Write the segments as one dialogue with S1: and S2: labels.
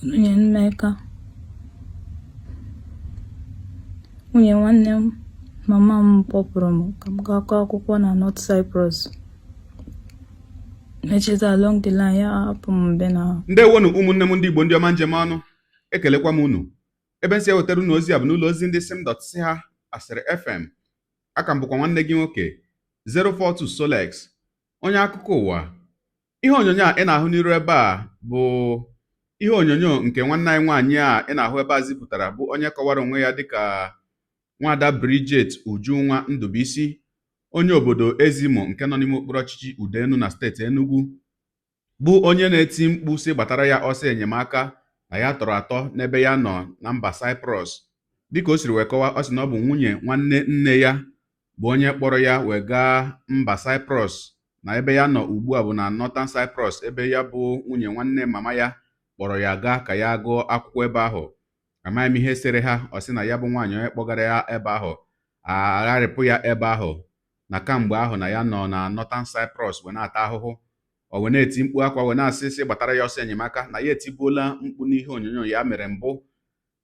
S1: Nwunye Emeka, nwunye nwanne m mama m kpọpụrụ m ka m gaa gụọ akwụkwọ na North Cyprus. Mecheta along the line ya hapụ m mbe na
S2: Ndewonu, ụmụnne m ndị Igbo, ndị ọma njem ọnụ. Ekelekwa m unu. Ebe m si ewetara unu ozi a bụ n'ụlọ ozi ndị sim dot si ha Asịrị FM. Aka m bụkwa nwanne gị nwoke 042 Solex, onye akụkọ ụwa. Ihe onyonyo a ị na-ahụ n'iru ebe a bụ ihe onyonyo nke nwanne anyị nwaanyị a ị na-ahụ ebe a zipụtara, bụ onye kọwara onwe ya dịka Nwaada Bridget Ujunwa Ndubuisi, onye obodo Ezimo nke nọ n'ime okpuru ọchịchị Udenu na steeti Enugu, bụ onye na-eti mkpu sị gbatara ya ọsọ enyemaka na ya tọrọ atọ n'ebe ya nọ na mba Cyprus. Dịka o siri wee kọwaa, ọ sị na ọ bụ nwunye nwanne nne ya bụ onye kpọrọ ya wee gaa mba Cyprus, na ebe ya nọ ugbu a bụ na Northern Cyprus, ebe ya bụ nwunye nwanne mama ya kpọrọ ya gaa ka ya gụọ akwụkwọ ebe ahụ. Amaghị m ihe sere ha. Ọ sị na ya bụ nwaanyị onye kpọgara ya ebe ahụ agharịpụ ya ebe ahụ, na kamgbe ahụ na ya nọ na Northern Cyprus wee na-ata ahụhụ. O wee na-eti mkpu akwa, wee na-asị sị gbatara ya ọsọ enyemaka, na ya etibuola mkpu n'ihe onyonyo ya mere mbụ,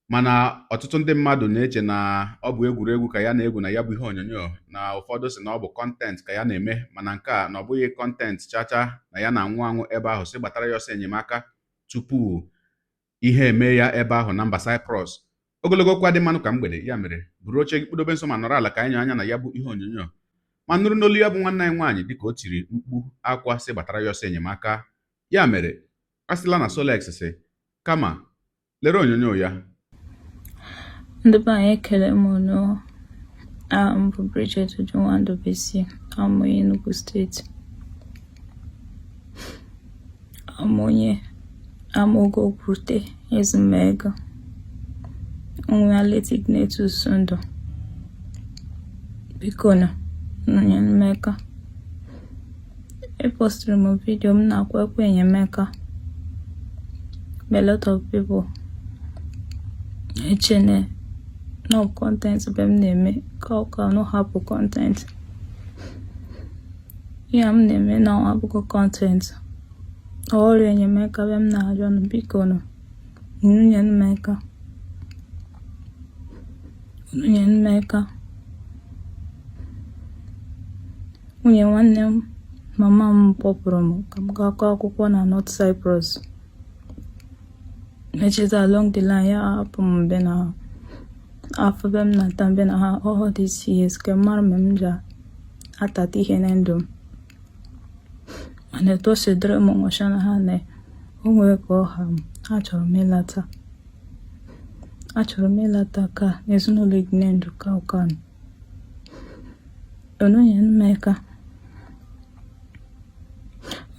S2: mana ọtụtụ ndị mmadụ na-eche na ọ bụ egwuregwu ka ya na-egwu na ya bụ ihe onyonyo, na ụfọdụ sị na ọ bụ content ka ya na-eme, mana nke a na ọ bụghị content chacha, na ya na-anwụ anwụ ebe ahụ, sị gbatara ya ọsọ enyemaka tupu ihe eme ya ebe ahụ na mba Cyprus. Ogologo okwu adị mmanụ ka mgbede. Ya mere, buru oche gị, kpụdobe nso ma nọrọ ala ka anyị nyọ anya na ya bụ ihe onyonyo ma nụrụ n'olu ya bụ nwanne anyị nwaanyị dịka o tiri mkpu akwa sị gbatara ya ọsọ enyemaka. Ya mere, a sịla na Solex sị, kama lere onyonyo ya.
S1: Ndị be anyị, ekele m unu. Aha m bụ Bridget Ujunwa Ndubuisi. Abụ m onye Enugu Steeti. Abụ m onye Amogo Okwute Ezumego, nwa late Ignatius Ndụ. Biko nụ, nyere m aka. Epostụrụ m vidio m na-akwa ekwe enyemaka. A lot of people eche na ọ content be m na-eme ka ọ ka nụ hapụ content. Ihe m na-eme na abụghị content. Ọrụ enyemaka be m na-arịọ nụ, biko nụ, nyere m aka, nyere m aka. Nwunye nwanne m mama m kpọpụrụ m ka m gaa gụọ akwụkwọ na North Cyprus. Mecheta along the line ya hapụ m mbe na afọ be m na-ata mbe na ha all these years ka mara mgbe m ji atata ihe na ndụ m, mana etu o si dịrị m nwụcha na ha na o nwere ka ọ ha m. Achọrọ m ịlata, achọrọ m ịlata ka n'ezinụlọ Ignendụ ka ụka unu nyere m aka,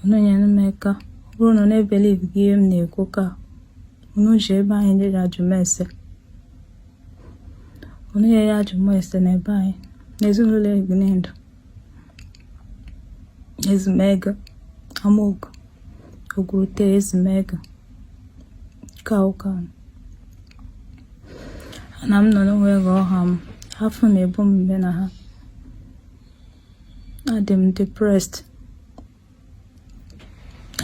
S1: unu nyere m aka. Ọ bụrụ na unu ebelieve gị ihe m na-ekwu, ka unu ji ebe anyị jere ajụ m ese, unu nyere ajụ m ese n'ebe anyị n'ezinụlọ Ignendụ Ezumego Amogo Ogwurute Ezumego ka ụka na m nọ n'onwe gị ọha m. Afọ na-ebu m mgbe na ha adị m depressed.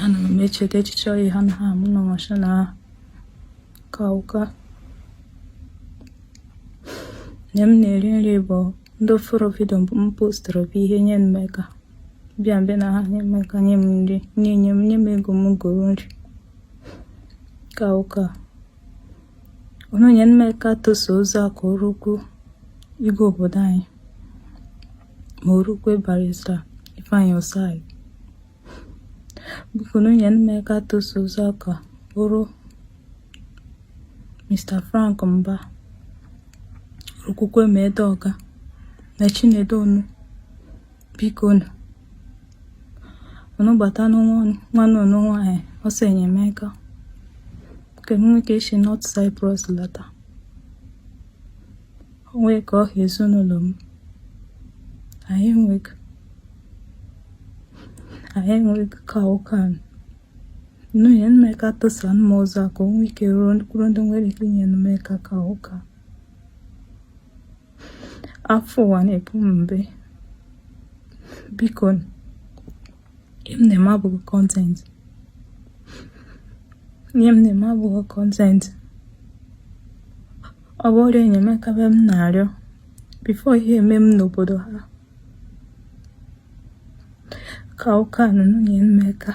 S1: Ana m echeta echiche oyi ha na ha m nọ nwasha na ha ka ụka na m na-eri nri bụ ndị fụrụ vidio m postụrụ bụ ihe nye m aka bịa mbe na ha nye m aka, nye m nri, nye nye m nye m ego m goro nri ka ụka. Unu nyere m aka tụsa ozi a ka o rukwu igwe obodo anyị, ma o rukwe Barrister Ifeanyi Ossai. Biko unu nyere m aka tụsa ozi a ka o ruo Mr. Frank Mba, rukwukwe ma Edeoga na Chinedu Onu. Biko unu unu gbata nwanne unu nwaanyị ọsọ enyemaka ka m nwee ike isi North Cyprus lata. O nwee ka ọha ezinụlọ m anyị enweghị, anyị enweghị ka ụka unu nyere m aka tụsa m ozi a ka o nwee ike ruo kwuru ndị nwere ike inyere m aka ka ụka. Afọ ụwa na-ebu m mbe. Biko, ihe m na-eme abụghị content. Ihe m na-eme abụghị content. Ọ bụ ọrịọ enyemaka be m na-arịọ before ihe eme m n'obodo ha. Ka ụka nụnụ nye m aka.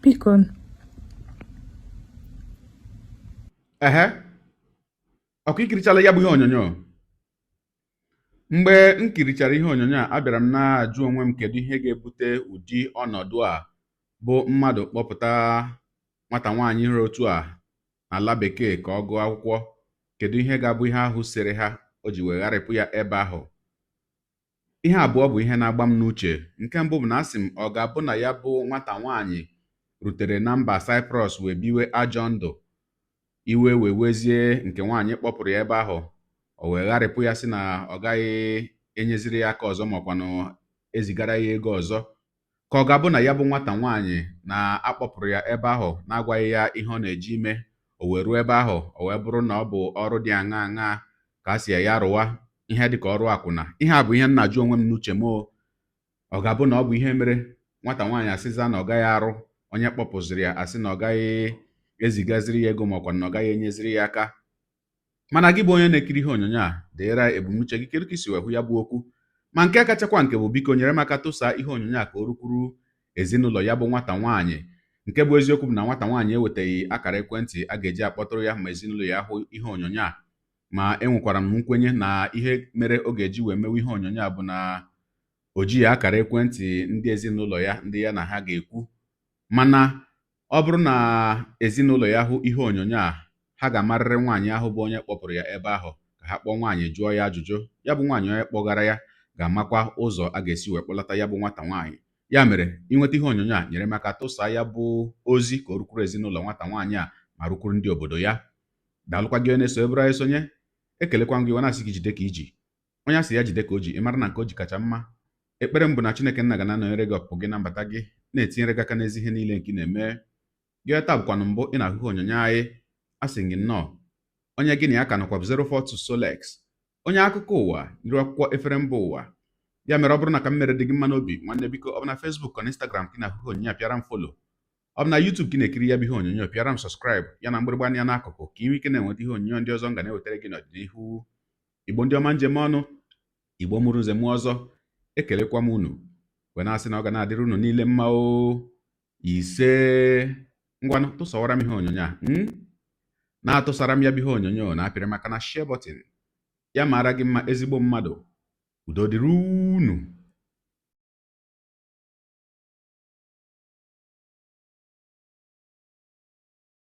S1: Biko.
S2: Ehe, ọkwa i kirichala ya bụ ihe onyonyo. Mgbe m kirichara ihe onyonyo a, abịara m na-ajụ onwe m kedu ihe ga-ebute ụdị ọnọdụ a bụ mmadụ kpọpụta nwata nwaanyị ruru otu a n'ala bekee ka ọ gụọ akwụkwọ, kedu ihe ga-abụ ihe ahụ sere ha o ji wee gharịpụ ya ebe ahụ. Ihe abụọ bụ ihe na-agba m n'uche. Nke mbụ bụ na asị m ọ ga-abụ na ya bụ nwata nwaanyị rutere na mba Cyprus wee biwe ajọ ndụ, iwe wee wezie nke nwaanyị kpọpụrụ ya ebe ahụ, o wee gharịpụ ya sị na ọ gaghị enyeziri ya aka ọzọ maọkwanụ ezigara ya ego ọzọ, ka ọ ga-abụ na ya bụ nwata nwaanyị na a kpọpụrụ ya ebe ahụ na-agwaghị ya ihe ọ na-eje ime, o wee ruo ebe ahụ o wee bụrụ na ọ bụ ọrụ dị aṅaa aṅaa ka a sị ya rụwa, ihe dị ka ọrụ akwụna. Ihe a bụ ihe m na-ajụ onwe m n'uche m o. Ọ ga-abụ na ọ bụ ihe mere nwata nwaanyị asịza na ọ gaghị arụ, onye kpọpụziri ya asị na ọ gaghị ezigaziri ya ego maọkwa na ọ gaghị enyeziri ya aka. Mana gị bụ onye na-ekiri ihe onyonyo a, deere ebumnuche gị, kedu ka i si wee hụ ya bụ okwu. Ma nke kachakwa nke bụ biko nyere m aka tụsaa ihe onyonyo a ka o rukwuru ezinụlọ ya bụ nwata nwaanyị. Nke bụ eziokwu bụ na nwata nwaanyị ewetaghị akara ekwentị a ga-eji akpọtụrụ ya ma ezinụlọ ya hụ ihe onyonyo a, ma enwekwara m nkwenye na ihe mere ọ ga-eji wee mewe ihe onyonyo a bụ na o jighị akara ekwentị ndị ezinụlọ ya ndị ya na ha ga-ekwu. Mana ọ bụrụ na ezinụlọ ya hụ ihe onyonyo a, ha ga-amarịrị nwaanyị ahụ bụ onye kpọpụrụ ya ebe ahụ ka ha kpọọ nwaanyị jụọ ya ajụjụ. Ya bụ nwaanyị onye kpọgara ya ga-amakwa ụzọ a ga-esi wee kpọlata ya bụ nwata nwaanyị. Ya mere, i nweta ihe onyonyo a, nyere m aka tụsaa ya bụ ozi ka o rukwuru ezinụlọ nwata nwaanyị a ma rukwuru ndị obodo ya. Daalụkwa gị onye na-eso eburu anyị sonye. Ekelekwa m gị wee na-asị gị jide ka i ji. Onye a sị ya jide ka o ji, ị mara na nke o ji kacha mma. Ekpere m bụ na Chineke nna ga na-anọnyere gị ọpụpụ gị na mbata gị, na-etinyere gị aka n'ezi ihe niile nke ị na-eme. Gị taa bụkwanụ mbụ ị na-ahụ ihe onyonyo anyị, asị gị nnọọ. Onye gị na ya ka nọkwa bụ 042 Solex, onye akụkọ ụwa n'iru akwụkwọ efere mba ụwa. Ya mere ọ bụrụ na ka m mere dị gị mma n'obi, nwanne biko ọ bụ na Facebook ọ na Instagram ka ị na-ahụ ihe onyonyo a, pịara m follow. Ọ bụ na YouTube ka ị na-ekiri ya bụ ihe onyonyo, pịara m subscribe ya na mgbịrịgba anya n'akụkụ ka ị nwee ike na-enweta ihe onyonyo ndị ọzọ m ga na-ewetara gị n'ọdịnihu. Igbo ndị ọma njem ọnụ, Igbo mụrụ nze mụọ ọzọ, ekelekwa m unu wee na-asị na ọ ga na-adịrị unu niile mma o. Ise, ngwanụ tụsawara m ihe onyonyo a, na-atụsara m ya bụ ihe onyonyo na-apịrị m aka na share button. Ya mara gị mma ezigbo mmadụ. Udo dịrị unu.